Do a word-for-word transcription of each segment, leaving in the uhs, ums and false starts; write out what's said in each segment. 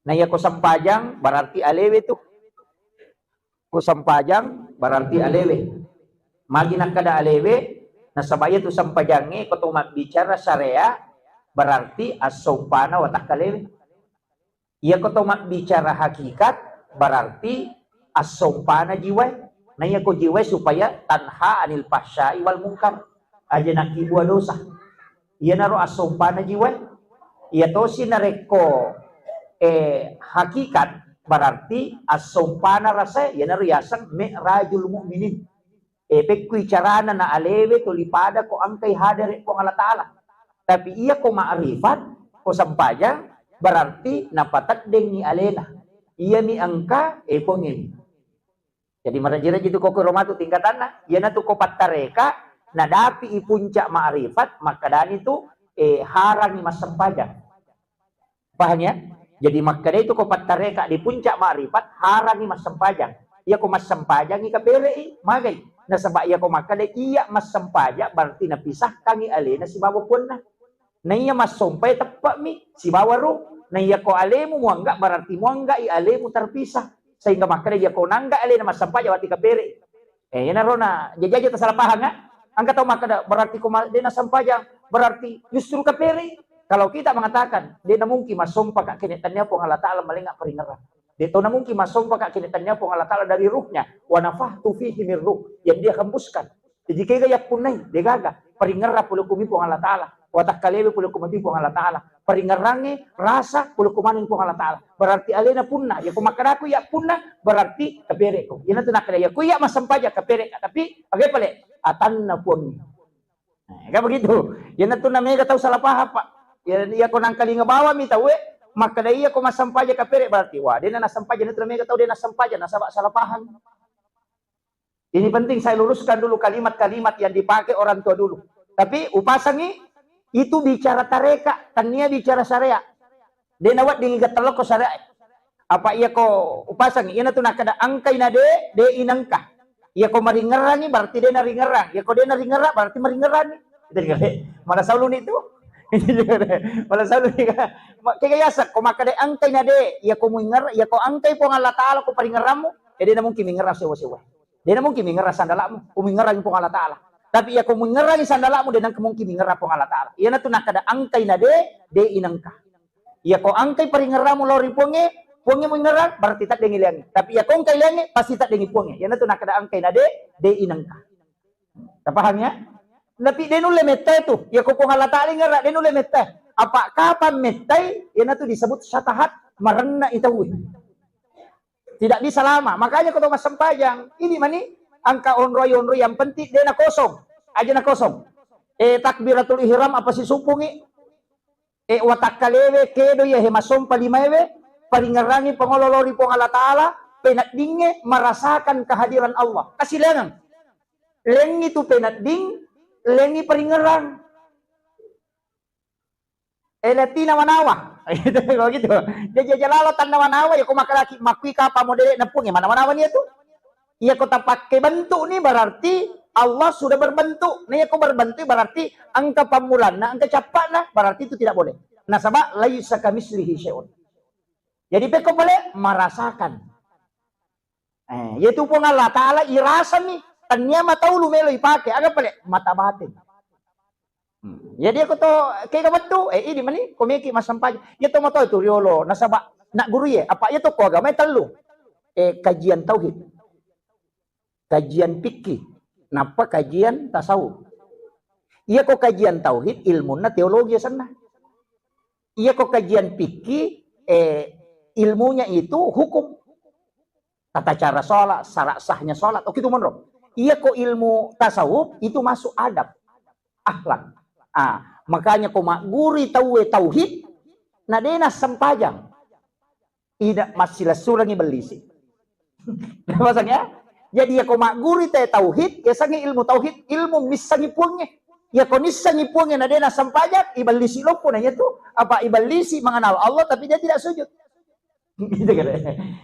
Na iya ko sempajang berarti alewe tu. Ko sempajang berarti alewe. Magi nakkeda alewe, nasaba iya tu sempajangnge ko to mabbicara syariat berarti assompana watakkalewe. Iya ko to mabbicara hakikat berarti assompana jiwae. Na iya ko jiwae supaya tanha anil fahsyai wal munkar. Aja nakkibua dosa. Iyanaro assompana jiwae. Iya tosi narekko, eh, hakikat berarti assompana rasae, iyanaro yaseng mi'rajul mu'minin. Eh, pekkui carana na alewe toli pada ko engkai hadere Puang Allah Ta'ala. Tapi iya ko ma'rifat, ko sempajang, berarti napateddengngi alena. Iyami engka, eh, Puangngemi. Jadi maraji-raji tu ko kuro matu tingkatanna, iyanatu ko pattareka, nadapi i puncak ma'rifat, makkedani tu, eh, harangi massempajang. Pahang ya? Jadi makkeda itu ko pattareka di puncak ma'rifat, harangi massempajang. Iya ko massempajangi kapere'i, magai. Nasaba iya ko makkeda iya massempaja berarti napisahkangi alena sibawa puanna. Na iya massompai teppe'mi sibawa ru. Na iya ko alemu muangga berarti muanggai alemu terpisah. Sehingga makkeda iya ko nangga alena massempaja wati kapere'i. Eh, iyanaro na jaji aja tasala pahang, ah. Engka tau makkeda, berarti ko ma-, de' nasempajang, berarti justru kapere. Kalau kita mengatakan, de' namungkin massompa ka kene tania Puang Allah Ta'ala malenga paringerang. De' to namungkin massompa ka kene tania Puang Allah Ta'ala dari ruhnya, wa nafakhtu fihi min ruh, yang dia hembuskan. Jadi kega yappunnai, de' gaga, paringerang pole kumi Puang Allah Ta'ala. Watakkalewe pole ko mati Puang Allah Ta'ala. Paringerrangnge rasa pole ko maneng Puang Allah Ta'ala. Berarti alena punna. Iya ko makkedaku iya punna, berarti kapereko. Iyanatu nakkeda, iya ko iya massempaja kapereka, tapi aga pale? Atanna Puangnge. Nah, kan begitu. Iyanatu na mega tau salah paham, Pak. Iya, iya ko nangkalinga bawammi tauwe, makkeda iya ko massempaja kapere, berarti, wah, de' na nassempaja, iyanatu na mega tau de' nassempaja, nasaba salah paham. Ini penting saya luruskan dulu kalimat-kalimat yang dipakai orang tua dulu. Tapi upasangi itu bicara tareka, tania bicara syariat. De' nawedding iga tello ko syariat. Apa iya ko upasangi, iyanatu nakkeda engkai na de', de' inengka. Iya ko maringerrangi berarti de' naringerrang. Iya ko de' naringerrang berarti maringerrangi. Itu juga de'. Mana sauluni itu? Itu juga de'. Mana sauluni. Ma-, kega yaseng, ko makkeda engkai na de', iya ko muinger-, iya ko engkai Puang Allah Ta'ala ko paringerrammu, eh, de' namungkin mingerrang sewa-sewa. De' namungkin mingerrang sandala'mu, ko mingerrangi Puang Allah Ta'ala. Tapi iya ko mingerrangi sandala'mu, de' namungkin mingerrang Puang Allah Ta'ala. Iyanatu nakkeda engkai na de', de' inengka. Iya ko engkai paringerrammu lao ri Puangnge, Puangnge mingerrang, berarti teddengi leangnge. Tapi iya ko engkai leangnge, pasti teddengi Puangnge. Iyanatu nakkeda engkai na de', de' inengka. Tapahang ya? Tapi de' nulle mettai tu. Iya ko Puang Allah Ta'ala ingerrang, de' nulle mettai. Apa kapang mettai, iyanatu disebut syatahat, marenna i tauwe. Tidak bisa lama. Makanya ko to massempajang, ini mani engka onroi-onroi yang penting de' na kosong. Aja na kosong. Eh, takbiratul ihram apa sisuppungi? Eh, watakkalewe kedo iya he massompa limaewe, paringerrangi pangolo lao ri Puang Allah Ta'ala, peneddingnge merasakan kehadiran Allah. Kasi leangeng. Lengngi tu penedding, lengngi paringerrang. Eh, lettina manawa. Gitu, kalau gitu. Jadi aja lalo tanna manawa, iya ko makkedaki makkui kapang modele na Puang, iya mana manawa ni itu? Iya ko tapakke bentuk ni berarti Allah sudah berbentuk. Nah, iya ko berbentuk berarti engka pammulanna, engka cappa'na, berarti itu tidak boleh. Nasaba laisa kamislihi syai'un. Jadi pekko pale merasakan. Eh, yaitu Puang Allah Ta'ala irasani, tania mata ulu melo ipake, aga pale? Mata batin. Hmm. Jadi aku to kega wettu, eh, idi mani, ko meki massempajang. Iya to mato tu riolo, nasaba nak guru ye, apa iya to ko agama tellu. Eh, kajian tauhid. Kajian fikih, nappa kajian tasawuf. Iya ko kajian tauhid, ilmunna teologi asenna. Iya ko kajian fikih, eh, ilmunya itu hukum. Tata cara sholat, syarat sahnya sholat. Oke, itu monro. Iya ko ilmu tasawuf, itu masuk adab, akhlak. Ah, makanya ko magguri tauwe tauhid, na de' nassempajang. Ida massilessurengngi bellisi. Pasang ya? Jadi iya ko magguri te tauhid, yasengngi ilmu tauhid, ilmu missengngi Puangnge. Iya ko nissengngi Puangnge na de' nassempajang, ibellisi loppo na iya tu. Apa ibellisi mengenal Allah tapi dia tidak sujud. Gitu kan.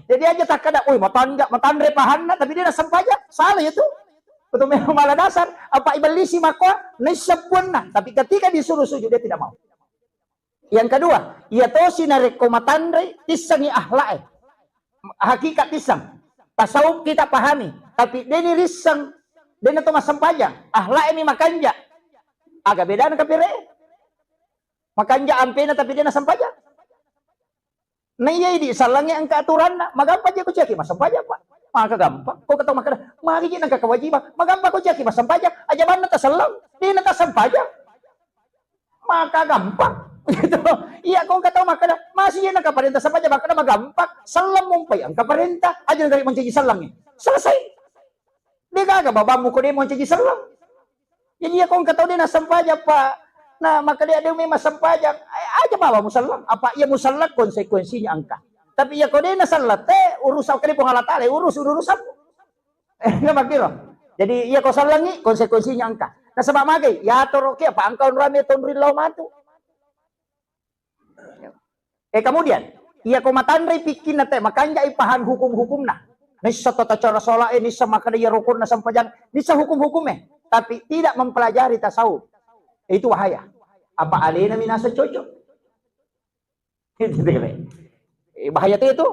Jadi aja takkada, "Woi, matanja-, matanre pahanna," tapi de' nassempajang. Salah ya tu. Betul memang malah dasar. Apa ibellisi makkoa, naisseng Puanna. Tapi ketika disuruh sujud, dia tidak mau. Yang kedua, iya tosi narekko matanre, tissengi akhlak e. Hakikat tisseng. Tasawuf kita pahami, tapi deni risseng, dena to massempajang. Akhlak e mi makanja. Aga bedana kapere? Makanja ampena tapi dena sempajang. Na iya idi sallangnge engka aturanna, magampang je ko ciaki massempajang, Pak. Maka gampang. Ko ketau makkeda, magi je nengka kewajiban, magampang ko ciaki massempajang, aja banna taselleng, dena tasempajang. Maka gampang. Gitu. Iya ko engka tau makkeda, masih je nengka parenta sempajang, makkeda magampang, selleng mumpai engka parenta, aja nengka mancaji sellengnge. Selesai. De gaga babammu ko de mancaji selleng. Jadi iya ko engka tau de nassempajang, Pak. Na makkeda de memang sempajang, eh, aja bawa muselleng. Apa iya muselleng konsekuensinya engka. Tapi iya ko de naselleng te urusan kede Puang Allah Taala urus urusanmu. Eh, nggak makkiro. Jadi iya ko sellengi konsekuensinya engka. Nasaba magai, ya toro ke apa engka onrame tonri lao matu. Eh, kemudian, iya ko matanrei pikkinna te, makanjai pahang hukum-hukumna. Nissa tata cara sholat, eh, nissa makkeda iya rukunna sempajang, nissa hukum-hukume, tapi tidak mempelajari tasawuf. Itu bahaya. Apa alena minasa cocok? Gitu kan. Eh, bahaya tu itu.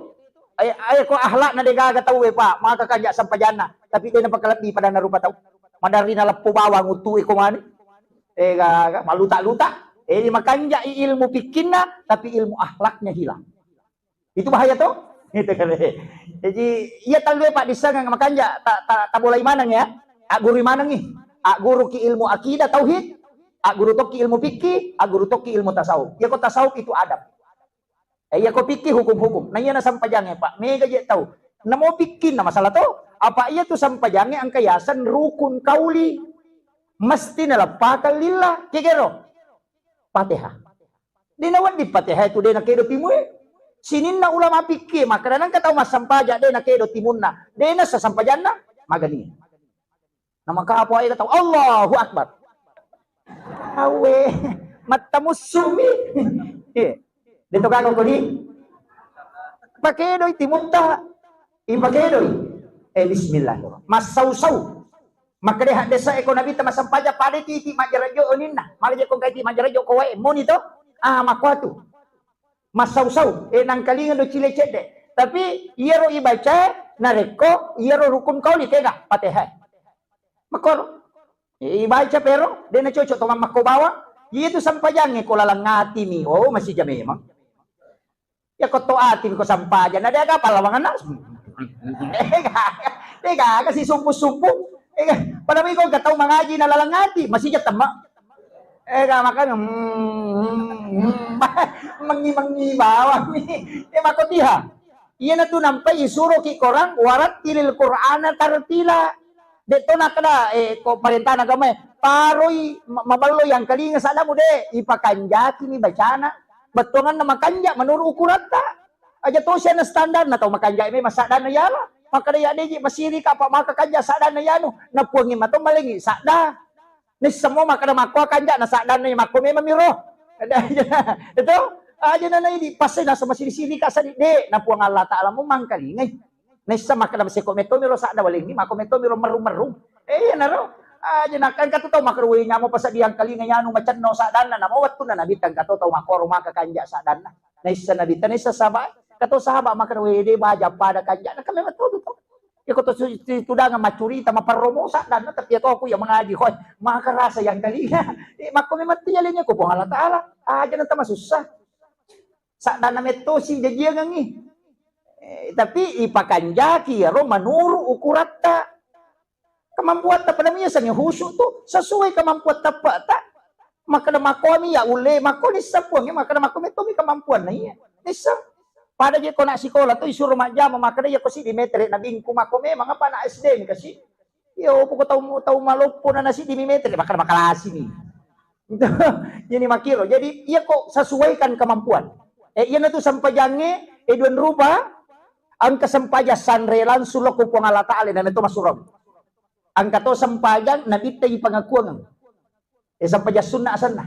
Ayo, ayo ko akhlakna de gaga tau, eh, Pak, maka kanja sempajanna, tapi de napakalebbi pada narupa tau. Madarri naleppo bawang utu iko mani. Eh, gaga, maluta-luta. Eh, makanjai ilmu pikkinna, tapi ilmu akhlaknya hilang. Itu bahaya to? Gitu kan. Jadi, iya tallue Pak dissengeng makanja ta, ta, tabolai maneng ya. Aggurui manengi. Agguruki ilmu akidah tauhid, agguru tokki ilmu fikih, agguru tokki ilmu tasawuf. Iya ko tasawuf itu adab. Eh, iya ko fikih hukum-hukum. Nah, iya nasempajangnge, Pak. Mega je tau. Namo fikihna masalah to. Apa iya tu sempajangnge engka yaseng rukun kauli. Mesti naleppakang lillah. Kegero. Fatihah. De nawedding Fatihah tu de nakedo timue. Sininna ulama fikih makkeda nengka tau massempajang de nakedo timunna. De nassa sempajanna. Magani. Namakapo aega tau, Allahu Akbar. Awe, mattamussumi. Iya. Deto gaga kodi. Pakedoi timutta. Ipakedoi. Eh, bismillah. Massau-sau. Makkeda haddesa eko Nabitta massempajang pada titi majjarajo oninna. Mala je ko kai ti majjarajo ko wae moni to. Ah, makkuatu. Massau-sau, eh, nangkalinga do cile cedde. Tapi iyaro ibaca narekko iyaro rukun kauli kega Fatihah. Makkoro. Eh, ibaca pero, de nacocok to mammakko bawang. Iya tu sempajangnge ko laleng atimi. Oh, masija memang. Ya ko to atimi ko sempajang, na de aga pallawanganna. De gaga, de gaga si sumpu-sumpu. Eh, pada mi ko tau mangaji na laleng ati, masija temma. Eh, ga makanya, hmm, hmm, mengi-mengi bawang mi. Eh, makko tiha. Iyana tu nampai isuroki korang, warattilil Qur'ana tartila. De to nakkeda, eh, ko parentana agamae, paroi ma-, maballo yang kalinga saddamu de, ipakanjaki mi bacana. Bettuanganna makanja menurut ukuratta. Aja to siana standarna tau makanja memang saddanna yala. Makkeda ya deji masirika apa maka kanja saddanna yanu. Napuangi mato malengi sadda. Nissemo makkeda makko kanja na saddanna makko memang miro. Itu aja nana idi pasai nasa masiri-siri ka sadi de na Puang Allah Taala mu mangkalingai. Nissa makkeda seko metto miro sadda walengi makko metto miro merru-merru. Eh, iya naro. Aja nakkan katu tau makkeda we nyamo pasadiang kalinga yanu macenno saddanna namo wettunna Nabi tangka to tau makkoro maka kanja saddanna. Naissa Nabi, naissa sahabat, kato sahabat makkeda, "Wede baja pada kanjana." Kan memang to, to. Ya ko to su-, tu-, tudanga maccurita, maparromo saddanna, tapi ya to aku ya mengaji, hoi, maka rasa yang kali. Eh, makko memang tiya lenya ko Puang Allah Taala. Aja nanta masussa. Saddanna metto si jajiangengi. Eh, tapi ipakanjaki yaro manuru ukuratta. Kemampuatta pada miasangngi husu tu sesuai kemampuatta peta. Makkeda makkomi ya ulle makko nissa puangnge, makkeda makko mettomi kemampuanna iya. Nissa. Pada je ko nak sikola tu isuro majjama makkeda ya ko sidi metere na bingku makko memang apa anak S D mi kasi. Ya opo ko tau tau maloppo na nasi di metere makkeda makalasi ni. Jadi makiro. Jadi iya ko sesuaikan kemampuan. Eh, iya natu sempajangnge, eh, duan rupa, engka sempajang sanre langsung lokko Puang Allah Taala na itu masurong. Engka to sempajang Nabitta ipangakuangeng. Eh, sempajang sunna asenna.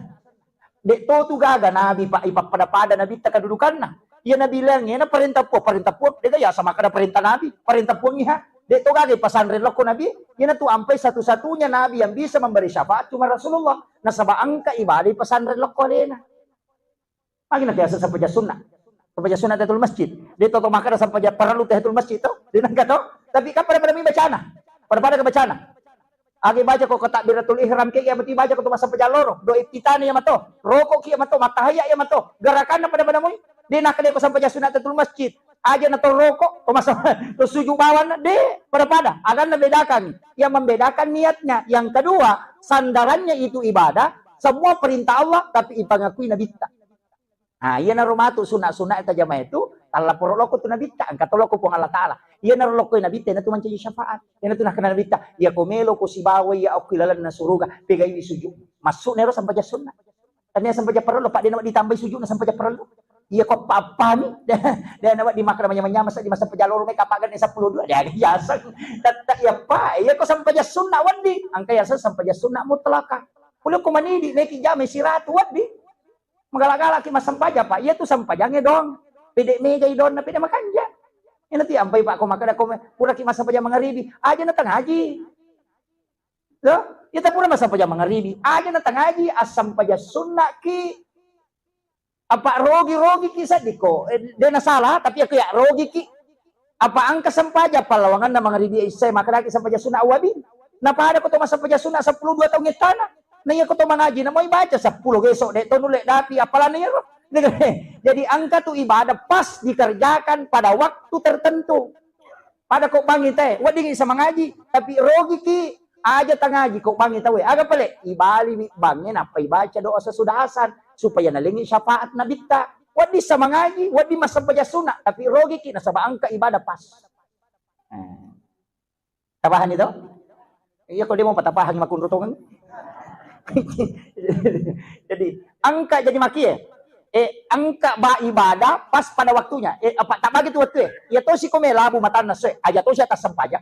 Dek to tu gaga Nabi, Pak, ipappada-pada Nabitta kedudukanna. Iya Nabi leng, iya na parenta Puang, parenta Puang. Dega ya sama kada parenta Nabi, parenta Puang iha. Dek to gaga ipasanre lokko Nabi. Iya na tu ampai satu-satunya Nabi yang bisa memberi syafaat cuma Rasulullah. Nasaba engka ibadah ipasanre lokko alena. Agi na biasa sampajang sunna. Sampajang sunna tahiyatul masjid. De' to, to makkeda sampajang parellu tahiyatul masjid to. De' nengka to. Tapi kan pada-pada mi bacana. Pada-pada ke bacana. Agi baca ko takbiratul ihram ke, iya mati baca ko to massampajang loro. Do iftitah iya mato. Roko ki iya mato, mattahiyya iya mato. Gerakanna pada-pada mui. De' nakkeda ko sampajang sunna tahiyatul masjid. Aja na to roko, to masa-, to sujud bawanna. De', pada-pada. Akan na bedakan. Yang membedakan niatnya. Yang kedua, sandarannya itu ibadah, semua perintah Allah, tapi ipangakui nabitta. Nah, iyanaro matu sunna-sunna tajama itu, tallaporo loko tu nabitta, engka to loko Puang Allah Taala. Iyanaro loko nabitta, iyanatu mancaji syafaat. Iyanatu nakkeda nabitta, iya ko melo ko sibawa iya okki lalenna suruga, pegaiwi sujud. Masuk nero sampajang sunna. Tania sampajang parellu, Pak, de' nawa ditambai sujud na sampajang parellu. Iya ko apa-apami, de' nawa dimakkeda manyameng-nyameng sa di masampajang loro mai kapang seppulo dua, de' aga yaseng. Tetta iya, Pak, iya ko sampajang sunna wedding. Engka yaseng sampajang sunna mutlaka. Kulo ko manidi, meki jama siratu wedding. Magala-galaki massampajang, Pak. Iya tu sampajangnge dong. Pede' megai donna, pede' makanja. Ina ti ampai, Pak, ko makkeda ko me-, puraki massampajang mangaribi. Aja na tangaji. Lo, iya ta pura massampajang mangaribi. Aja na tangaji, assampajang sunna ki. Apa rogi-rogi ki seddi ko. Eh, de' na salah, tapi aku ya rogi ki. Apa engka sempajang pallawanganna mangaribi isya, makkedaki sempajang sunna awwabin. Napada ko to massempajang sunna seppulo dua taung ettana. Na iya ko to mangaji, na moi baca seppulo geso, de' to nulle dapi appalanna iyaro. Jadi engka tu ibadah pas dikerjakan pada waktu tertentu. Pada ko bangi te, wedding isa mangaji, tapi rogi ki, aja tangaji ko bangi tawe. Aga pale, ibaliwi bangnge nappa ibaca doa sesudah asar, supaya nalengi syafaat nabitta. Wedding sa mangaji, wedding massempajang sunna, tapi rogi ki nasaba engka ibadah pas. Eh. Tapahani to? Iya, ko de' mo patapahangi makunru tongeng. Jadi, engka jadi makie. Eh, engka ba ibadah pas pada waktunya. Eh, apa tak bagi tu waktu, eh? Iya tosi ko melabu matanna soe, aja tosi atas sempajang.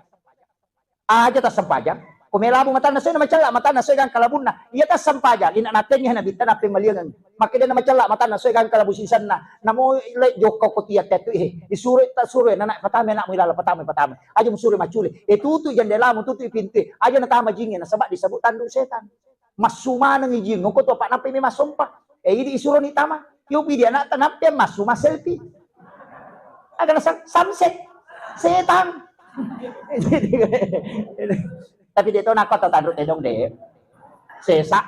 Aja tassempajang. Ko melabu matanna soe na macella, matanna soe gangka labunna. Iya tassempajang, ina natengngi nabitta nappemaliangeng. Makkeda na macella matanna soe gangka labu sisenna. Namo le jokka ko tia tettu, eh, isuro ta suro, nana patama anakmu ilala, patama, patama. Aja musuro maccule. Eh, tutu jendelamu, tutu pintu. Aja natama jinge, nasaba disebut tandu setan. Massu maneng ijing, ko to, Pak, nappai memang sompa. Eh, idi isuroni tama. Yo pidi anakta nappai massu ma selfie. Agana sam-, samsek. Setan. Tapi de' to nakko tau tanru tedong de'. Sesa.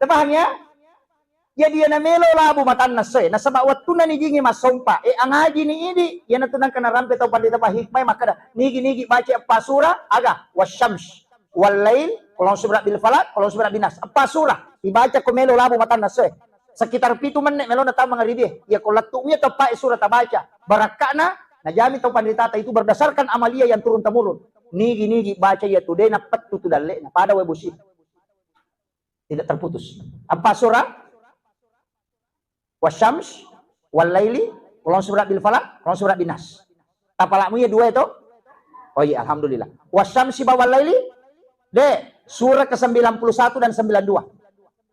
Tapahang ya? Jadi, iya namelo labu matanna soe, nasaba wettunna nijingi massompa, e, angajini idi, iyanatu nengka narampe tau pandita pahikmai makkeda, nigi-nigi baca eppa sura, aga, wasyams, wallail, qul a'udzu birabbil falaq, qul a'udzu birabbin nas. Eppa sura, ibaca ko melo labu matanna soe. Sekitar pitu menne melona tau mangaribie, iya ko lettu iya tau pae sura tabaca. Barakka'na, najami tau panditata itu berdasarkan amalia yang turun temurun. Nigi-nigi baca iyatu, de' nappettu tu dalle'na, pada wae bosi. Tidak terputus. Eppa sura? Wasyams, wallaili, qul a'udzu birabbil falaq, qul a'udzu birabbin nas. Tapalakmu iya dua itu? Oh iya, alhamdulillah. Wasyamsi ba wallaili? De', surah ke sembilan puluh satu dan sembilan dua.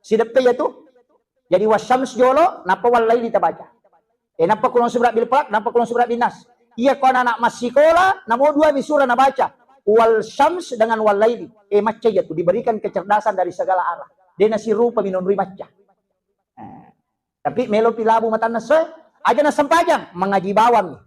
Sideppe iya tu? Jadi wasyams jolo, nappa wallaili tabaca. Eh, nappa qul a'udzu birabbil falaq, nappa qul a'udzu birabbin nas. Iya ko anak-anak massikola, namo dua mi surah nabaca. Wal syams dengan wal laili. Eh, macca iya tu diberikan kecerdasan dari segala arah. De' nasirupa minonroi macca. Eh, tapi melo pi labu matanna soe, aja na sempajang, mangaji bawang.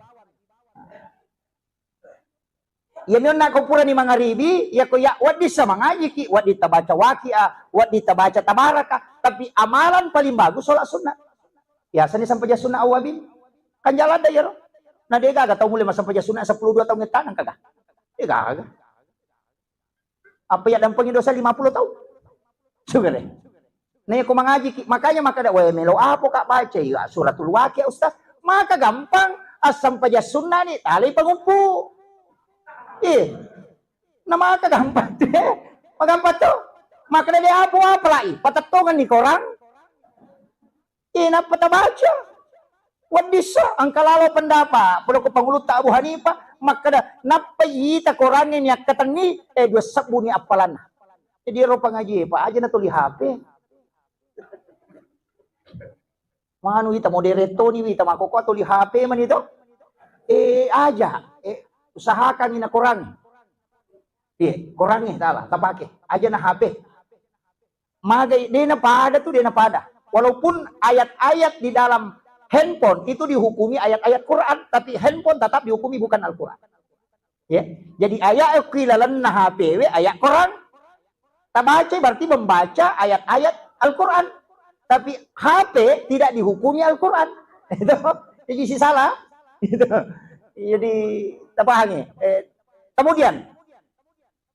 Iya mi onna ko purani mangaribi, iya ko ya wedding sa mangaji ki, wedding tabaca waqiah, wedding tabaca tabaraka, tapi amalan paling bagus sholat sunnah. Biasanya sempajang sunnah awwabin. Kan jalan dah iyaro. Na de' gaga tau mulai massempajang sunnah sepuluh dua taung ettana, gaga. De' gaga. Apa iya dampengi dosa lima puluh taung? Sudah deh. Nah, iya ko mangaji ki, makanya makkeda, "Weh, melo apo ka baca? Iya, suratul Waqiah, Ustaz." Maka gampang, assempajang sunnah ni, talai pangumpu. Ih. Nah, maka gampang tu, eh. Magampang tu. Makkeda de' apo apalai, patettongan ni korang. Eh, nappa tabaca. Wedding sa, engka lalo pendapat, pada ko pangulutta Abu Hanifah, makkeda, nappa ita korangnge ni akkatenni, eh, dua sebbu ni appalanna. Jadi ero pangaji, Pak, aja na tuli H P. Manu ita moderator ni, ita makkokkoe tuli H P mani to. Eh, aja, eh, usahakan ina korangnge. Iya, korangnge, tala, tapake. Aja na H P. Magai, dena pada tu, dena pada. Walaupun ayat-ayat di dalam handphone itu dihukumi ayat-ayat Quran, tapi handphone tetap dihukumi bukan Al-Quran. Ya. Jadi ayat ku ilalenna H P we ayat Quran. Tabaca berarti membaca ayat-ayat Al-Quran. Tapi H P tidak dihukumi Al-Quran. Itu jadi si salah. Itu. Jadi tapahangi. Eh, kemudian,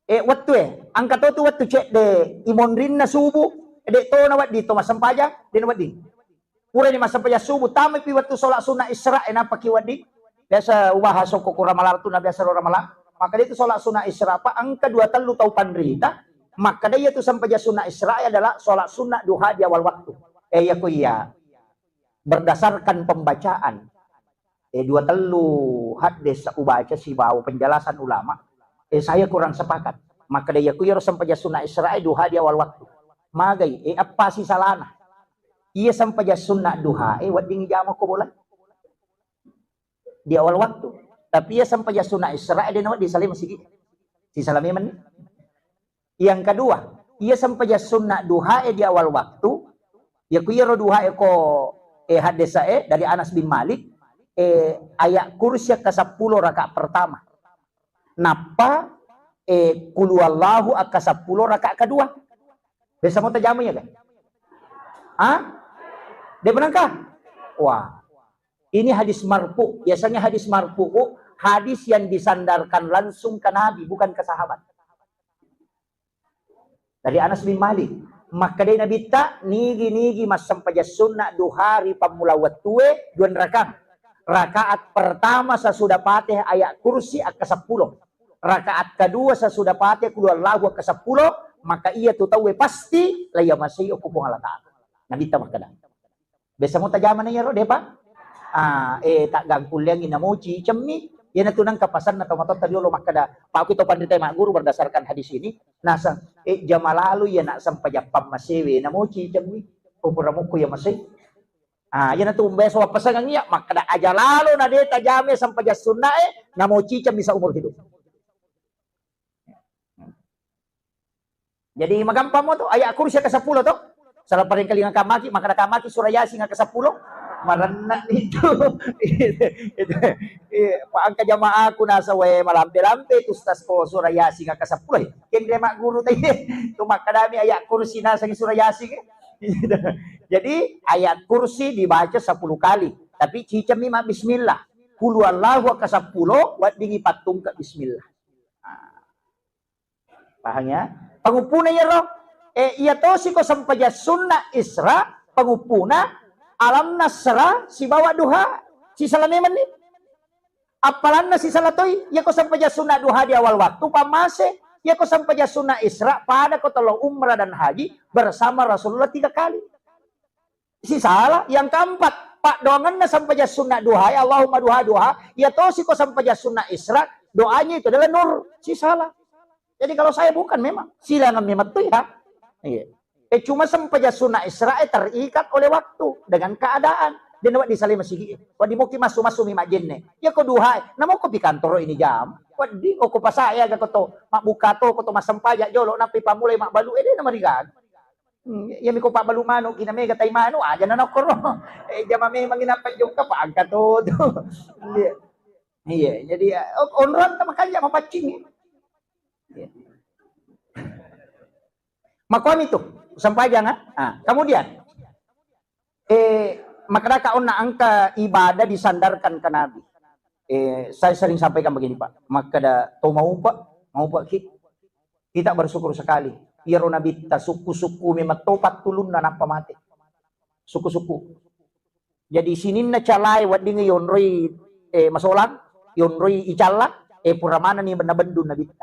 eh, wettu e, engka to tu wettu cedde imonrinna subuh, de to na wedding to massempajang, de na wedding. Purani massempajang subuh, tamai pi wettu sholat sunnah Isra, e, nappa ki wedding. Biasa ubahas okko ku Ramalang tu, na biasa ro Ramalang. Maka dia tu sholat sunnah Isra, Pak, engka dua tellu tau panrita, makkeda iya tu sempajang sunnah Isra adalah sholat sunnah duha di awal waktu. Eh, iya ko iya. Berdasarkan pembacaan, eh, dua tellu hadis ubaca sibawa penjelasan ulama, eh, saya kurang sepakat. Makkeda iya ku iyaro sempajang sunnah Isra, eh, duha di awal waktu. Magai, eh, apa si salana? Iya sempajang sunnah duha, eh, wedding jama ko bola di awal waktu. Tapi iya sempajang sunnah Isra, eh, de na wedding salai masigi. Si salai memang ni. Yang kedua, iya sempajang sunnah duha e di awal waktu, iya ku iyaro duha e ko, eh, hadis e dari Anas bin Malik, eh, ayat kursi ke sepuluh rakaat pertama. Nappa, eh, kul huwallahu ke sepuluh rakaat kedua. Biasa mau tajama ya kan? Ah? Dia benangkah? Wah, ini hadis marfu. Biasanya hadis marfu, hadis yang disandarkan langsung ke Nabi, bukan ke sahabat. Dari Anas bin Malik, makkedai Nabitta, nigi-nigi massempajang sunna duha ri pammula wettue dua rakang. Rakaat pertama sesudah Fatihah ayat kursi akka seppulo. Rakaat kedua sesudah Fatihah kul huwallahu akka seppulo, maka iya tu tauwe pasti la yamasei okko Puang Allah Ta'ala. Nabitta makkeda. Biasa mo tajama na iyaro, depa? Ah, eh, taggangkulleangi namoci cemmi. Iyana tu nangka pasanna tomatoatta riolo makkeda, "Pakku to panrita magguru berdasarkan hadis ini." Naseng, eh, jama lalo iya nak sempajang pammasewe namoci cemmi. Ko pura mukku iya masei. Ah, iyana tu biasa wappasangang iya makkeda aja lalo na de tajame sempajang sunna e namoci cemmi seumur hidup. Jadi magampang mo tu, ayat kursi ke seppulo tu. Salah paling kali ngakamaki, maka nakamaki surah Yasin ke seppulo. Marenna itu. Itu. Iya, pa engka jamaaku nasa we malampe-lampe tu ustaz ko surah Yasin ke seppulo. Kendre mak guru tadi. Tu makadami ayat kursi nasa surah Yasin. Jadi ayat kursi dibaca sepuluh kali. Tapi cicami mak bismillah. Kul huwallahu ke seppulo, waddingi pattungka bismillah. Nah. Pahang ya? Panguppuna iyaro, eh, iya tosi ko sempajang sunna Isra, panguppuna Alam Nasra sibawa Duha, sisala memang ni. Appalanna sisala toi, iya ko sempajang sunna Duha di awal waktu, pammase, iya ko sempajang sunna Isra, pada ko tolo umrah dan haji bersama Rasulullah tiga kali. Sisala. Yang keempat, paddoangenna sempajang sunna duha, ya Allahumma duha duha, iya tosi ko sempajang sunna Isra, doanya itu adalah nur. Sisala. Jadi kalau saya bukan memang, silangan memang tu ya. Iya. Eh, cuma sempajang sunna Isra, eh, terikat oleh waktu dengan keadaan. Dan wak di salima sigi, wak di moki masu-masu mi majenne. Ya ko duha, namo ko pikantoro ini jam. Wak di oko pasaya ga koto, mak buka to koto masempajang jolo, napi pamulai mak balu, eh, dia nama rigaga. Hmm, iya miko pabbalu manu, kina mega tai manu, aja na nokkoro. Eh, jama memang ina pajokka pa angka to tu. Iya. Iya, jadi, eh, onrong ta makanja mapaccing. Iya. Makomi tu, sempajang, ah. Ah, kemudian, eh, makadaka onna angka ibadah disandarkan ke Nabi. Eh, saya sering sampaikan begini, Pak. Makada to maupa, maupa ki. Kita bersyukur sekali. Iyaro Nabitta sukku-sukku memang topat tulunna nappa mate. Sukku-sukku. Jadi sininna calae wedding yonroi, eh, masolang, yonroi icalla, eh, pura manani na bendu Nabitta.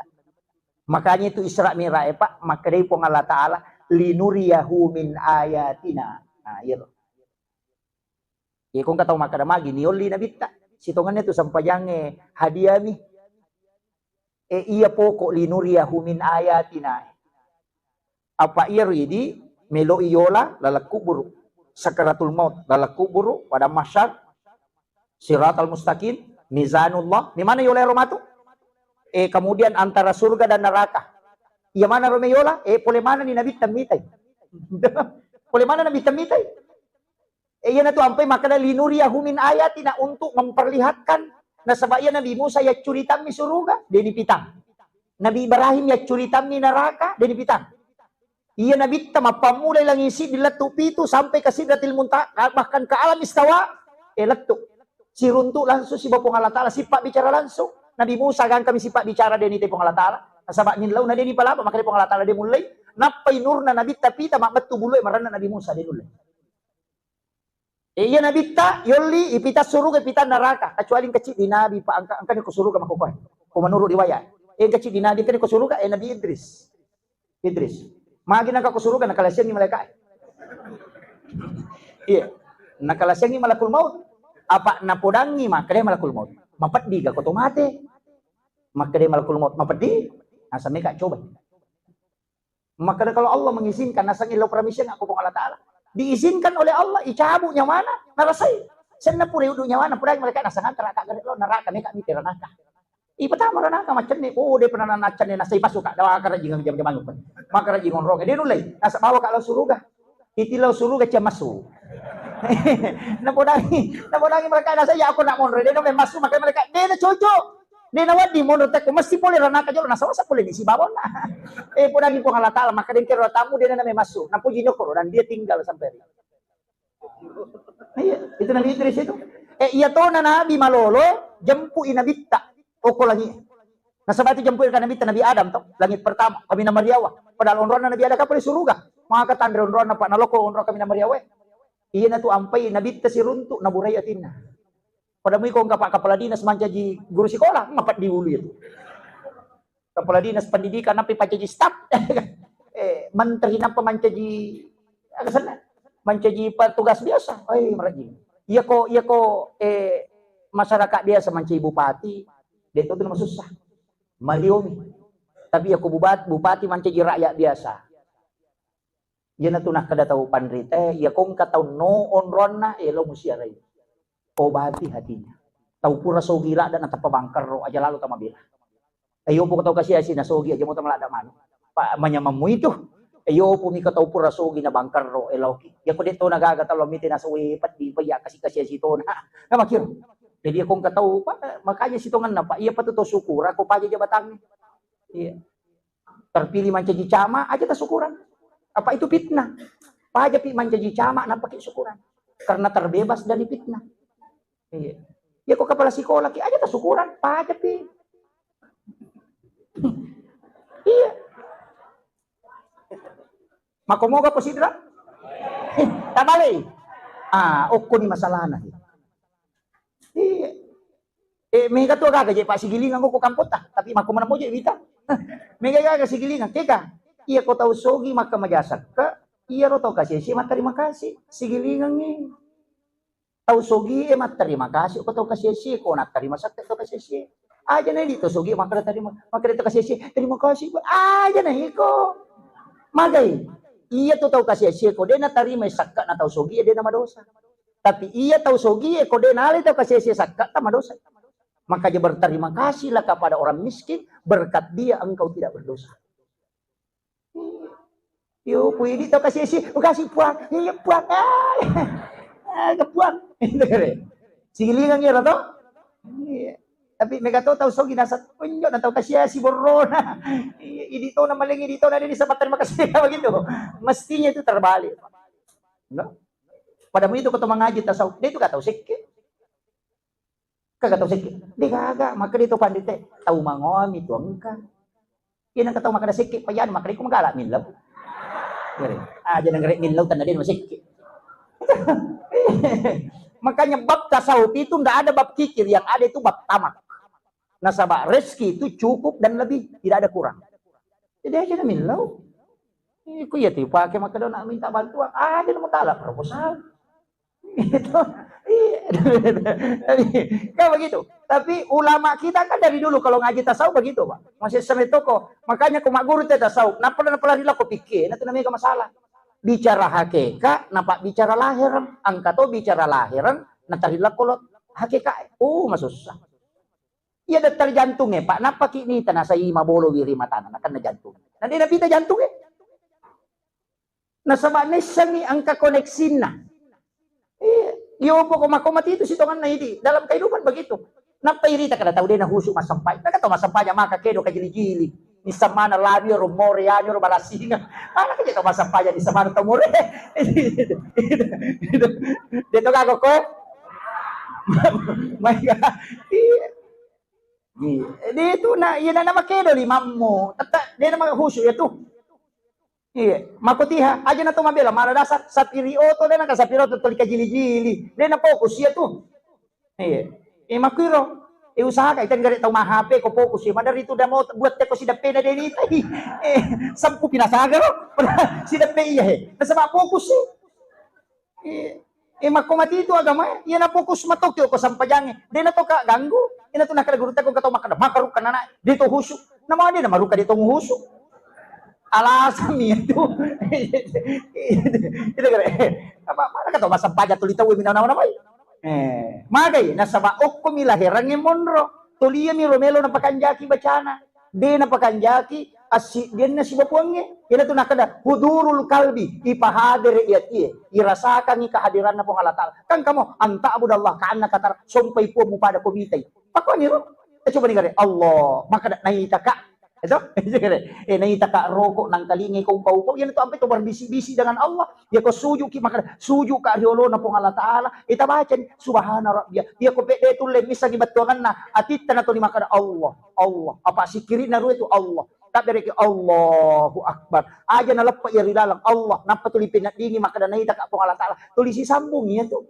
Makanya itu Isra Mi'raj, eh, Pak, makkedai Puang Allah Ta'ala, "Linuriyahu min ayatina." Nah, iya loh. Iya, kong katau makkeda magi, niolli Nabitta. Sitongenna tu sempajangnge hadiami. Eh, iya pokok linuriyahu min ayatina. Apa iya ridi, meloi yola, laleng kuburu. Sakaratul maut, laleng kuburu, padang mahsyar, siratal mustaqim, mizanullah. Memana yola ero matu? Eh, kemudian antara surga dan neraka. Iya mana ro meyola? Eh, pole mana ni Nabitta mitai. Pole mana Nabitta mitai? Eh, iyana tu ampai makkeda, "Linuriyahu min ayatina," untuk memperlihatkan. Nasaba iya Nabi Musa yaccuritammi suruga, deni pitang. Nabi Ibrahim yaccuritammi neraka, deni pitang. Iya Nabitta mappammulai langi siddi lettu pitu sampai ke Sidratil Muntaha, bahkan ke alam istawa, eh, lettu. Siruntu langsung sibawa Puang Allah Taala, sipabbicara langsung. Nabi Musa gangkami sipabbicara deni te Puang Allah Taala. Nasaba nillau na deni palaba, makanya Puang Allah Taala de mullei. Nappai nurna Nabitta pita mabbettu bulu e maranna Nabi Musa de nullei. Eh, iya Nabitta yolli ipita suruga, ipita neraka, kecuali engka ciddi Nabi, Pak, engka, engka ni ko suruga makkukkue. Ko menurut riwayat. Eh, engka ciddi Nabi, engka ni ko suruga, eh, Nabi Idris. Idris. Magi nengka ko suruga, nakalasiangi malaika. Iya. Nakalasiangi malakul maut. Apa napodangi makkeda malakul maut, "Mapeddi ga ko to mate?" Makkeda malakul maut, "Mapeddi." Nasami ka coba. Maka kalau Allah mengizinkan, nasang illau permission aku Puang Allah Taala. Diizinkan oleh Allah, icabut nyawana, narasai. Senna pura uddu nyawana, pura mereka nasang neraka, gare lo neraka, meka mite ranaka. Ipatama ranaka, macenne, oh, de pernah nacenne, nasai pasu ka, dawa kara jingang jam-jam anu. Maka rajin onrong, de nulai, nasa bawa ka lao suruga. Iti lao suruga cia masu. Napodangi, napodangi mereka, nasa ya aku nak monro, de na masu, maka mereka, de na cocok. De nawedding monro tekko, mesti pole ranaka jolo, nasawasa pole ni sibawonna. Eh, podangi Puang Allah Taala, maka dengke ro tamu de na masuk. Napuji nyokoro dan dia tinggal sampai hari. Iya, itu Nabi Idris itu. Eh, iya tona Nabi malolo, jempui Nabitta. Oko langi. Nasaba itu jempui ka Nabitta Nabi Adam to, langit pertama, kami na mariawa. Padahal onronna Nabi Adam kapali suruga. Maka tanre onronna Pak naloko onro kami na mariawa. Iya na tu ampai Nabitta siruntuk naburai atinna. Pada mui ko engka Pak Kepala Dinas mancaji guru sekolah, ngapa diulu itu? Kepala Dinas Pendidikan, apa mancaji staf? Eh, menteri napa mancaji, apa sana? Mancaji petugas biasa. Oi, merajin. Iya ko, iya ko, eh, masyarakat biasa mancaji bupati, de to tu masussa. Maliomi. Tapi iya ko bubat-, bupati mancaji rakyat biasa. Iyana tu nakkeda tau panrita, iya ko engka tau no onronna, elo musiarai. Obati hatinya. Tau pura sogi ladda natappa bangkerro, aja lalo tamabela. Ayo poko tau kasiasi na sogi aja mo tamaladda manu. Pa manyamammu itu. Ayo pumi ko tau pura sogi na bangkerro, eloki. Ya ko de to na gaga talo mite na soe peddi, pa iya kasi-kasiasi tona. Na makiro. Jadi ko engka tau, pa, makanya sitonganna, pa iya patu to syukur, ko paja jabatangnge. Iya. Terpilih mancaji camat, aja tasukurang. Apa itu fitnah? Pajapi mancaji camat, napaki syukuran. Karena terbebas dari fitnah. Iya. Ya ko kepala sekolah ki, aja tasukurang, pajapi. Iya. Mako moga posidra? Tabale. Ah, okko ni masalahna. Iya. Eh, mega tu gaga je, Pak, sigilingang ko kampotta, tapi mako mana moje wita. Mega gaga sigilingang, kega. Iya ko tau sogi maka majasakka, iya ro tau kasih, matterima kasih. Sigilingang ni. Tau sogi e matterima kasih ko tau kasih, ko natterima sakka tau kasih. Aja na di tau sogi maka terima, maka tau kasih, terima kasih. Aja na iko. Magai. Iya tu tau kasih ko de na tarima sakka na tau sogi e de na madosa. Tapi iya tau sogi e ko de nalai tau kasih sakka ta madosa. Makanya berterima kasihlah kepada orang miskin, berkat dia engkau tidak berdosa. Yo, puidi tau kasih si, kasih puang, iya puang, ah, ah, ke puang. Itu keren. Sigilingang iya to? Iya. Tapi mega to tau sogi nasat, unjuk na tau kasih si borrona. Iya, idi to na maling, idi to na ini sempat terima kasih begitu. Mestinya itu terbalik. No? Pada itu kau mangaji tasawuf, dia itu gak tahu sikit. Kega tau sekke? De gaga, maka de to pandite, tau mangoami tu engka. Iya nengka tau makkeda sekke, payanu makkeda iko magala millau. Gere. Aja nengere millau tanna de no sekke. Makanya bab tasawuf itu ndak ada bab kikir, yang ada itu bab tamak. Nasaba rezeki itu cukup dan lebih, tidak ada kurang. Jadi aja na millau. Iko iya tu pake makkeda nak minta bantuan, aja na mutala proposal. Gitu. Iya. Kan begitu. Tapi ulama kita kan dari dulu kalau ngaji tasawuf begitu, Pak. Masih sampai toko. Makanya ko magguru te tasawuf, napa napa lari lako pikir, na tu namanya masalah. Bicara hakikat, napa bicara lahiran, angka to bicara lahiran, na tari lako lo hakikat. Oh, masussa. Iya dattari jantung e, Pak, napa ki ni tanasai mabolo wiri matana, nakenna jantung. Na de napita jantung e. Nasaba naissengngi engka koneksinna. Iya, iya, pokok makko mati itu sitonganna idi. Dalam kehidupan begitu. Nappa irita kada tau de nahusu massampajang. Naga tau massampajang maka kedo kajili-jili. Ni samana lami ro more yani ro balasinga. Mana kaje tau massampajang ni samana tau more. De to gago koe. Mai ga. Iya. Iya. De tu na iya na makedo limammu. Tetta de na husu ya tu. Iya, makotiha aja na to mabela mala dasar sapiri oto de na ka sapiri oto toli kajili-jili. De na fokus iya tu. Iya. E makuiro. E usahakan ikan gare tau ma H P ko fokus iya. Madari tu damo buat teko sidappena de ni tai. Eh, sampu pinasaga lo. Sidappe iya he. Nasaba fokus sih. Eh, eh, makko mati itu agama, iya na fokus matoki ko sampajange. De na to ka ganggu. Ina tu nakada guru teko kato makada makaruka nana. De to husu. Nama de na maruka de to husu. Alasan mi itu. Itu kare. Apa mana kato masampaja tuli tau minana nama. Eh, magai nasaba okko mi laherange monro. Tulia mi romelo napakanjaki bacana. De napakanjaki assiddianna sibawa Puangnge. Iyanatu nakkeda hudurul kalbi, ipahadere i atie, irasakangngi kehadiranna Puang Allah Ta'ala. Kan kamu anta'budallah ka'annaka tara, sompai Puang mupada ko mitai. Pakkuaniro. Eh, coba nigare Allah, makkeda naitaka. Eto? Eh, naitaka roko nangkalingai ko upa-upa, iyanatu ampe to berbisik-bisik dengan Allah. Iya ko sujuki makkeda sujuka riolona Puang Allah Ta'ala. Ita bacani subhana rabbia. Iya ko pede tulle missangi bettuanganna, atitta natoni makkeda Allah, Allah. Apa sikkiri'na rue tu Allah. Tabbereki Allahu Akbar. Aja naleppa iya ri laleng Allah. Nappa tuli peneddingi makkeda naitaka Puang Allah Ta'ala. Tuli sisambung iya tu.